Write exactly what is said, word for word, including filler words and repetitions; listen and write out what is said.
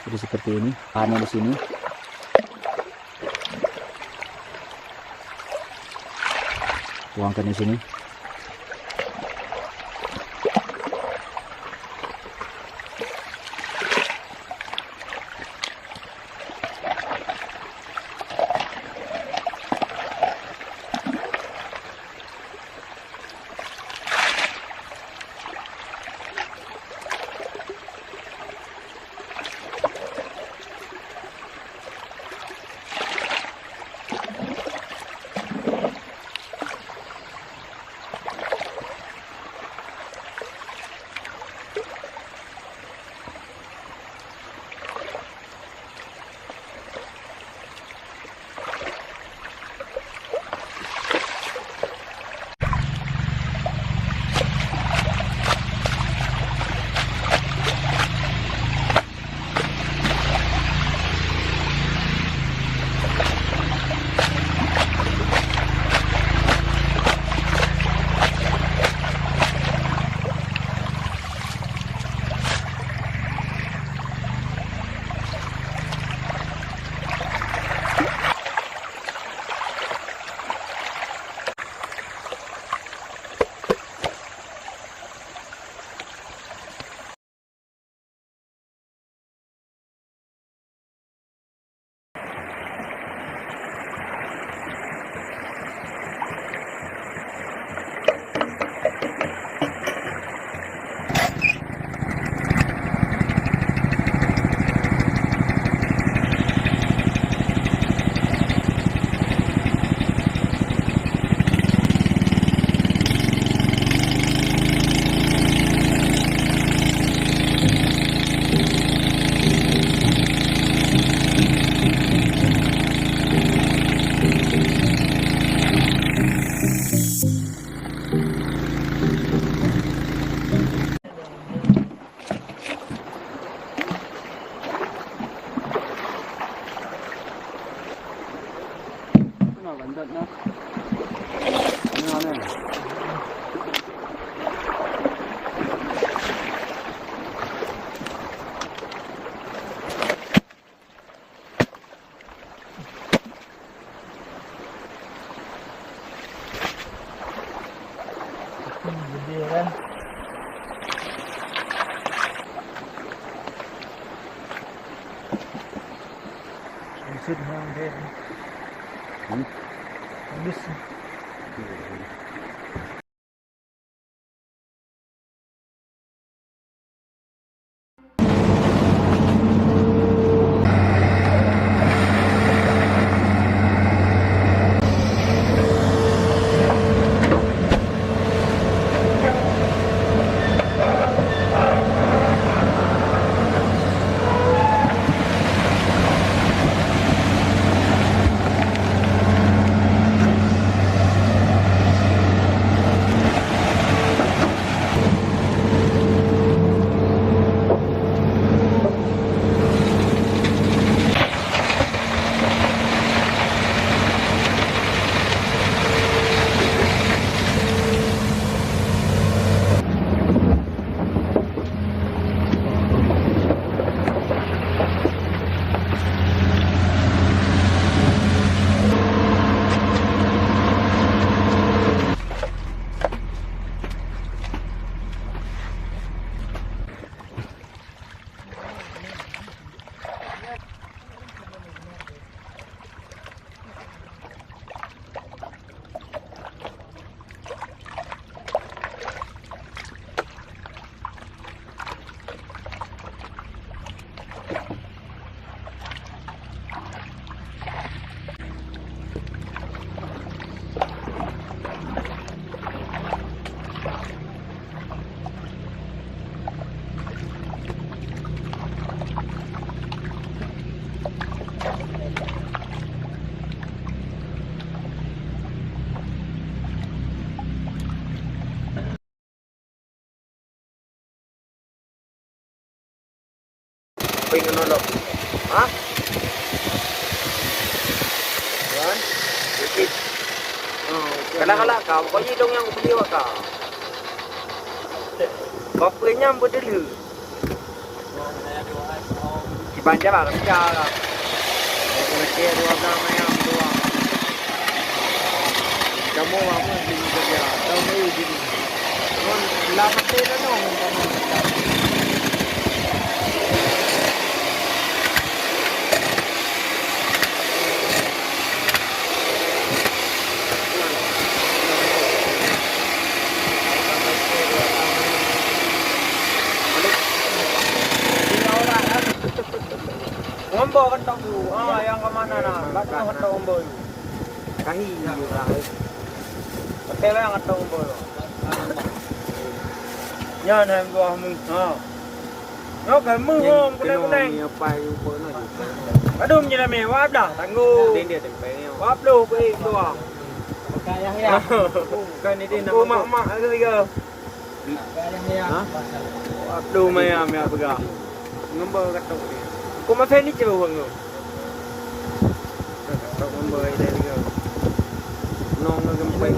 Jadi seperti ini, panen di sini. Tuangkan di sini. Gede kan? Buset, memang gede. Hmm? Habis. Peng keunoe lom. Ha? Kan? Dikit. Oh, kala-kala ka, pokok jih dong nyang kubeli awak ka. Bapeue nyang beudeuleu. Kiban jalan, jalan. Oke, dua belas mayam, dua. Kamoe mah mun jih keureuja, kamoe jih. Ngon lam até tanyoe kamoe. Ngombo ketok tu. Ah, nyang ke mana na? Kat tengah ketok ngombo tu. Kahi. Pakai lah ketok ngombo tu. Nyan hai meutuah mu. Ha. Nyoe kan mu hom kunai-kunai. Aduh, menyelam eh. Wap dah, tangguh. Wap lu, kuih, dua. Kan ini nak mak-mak ke tiga. Ha? Abdul mayam ya peugah. Ngumba katok dia. Kok masa ni cuba bangun? Katok ngumba dia juga. Nong ngumba.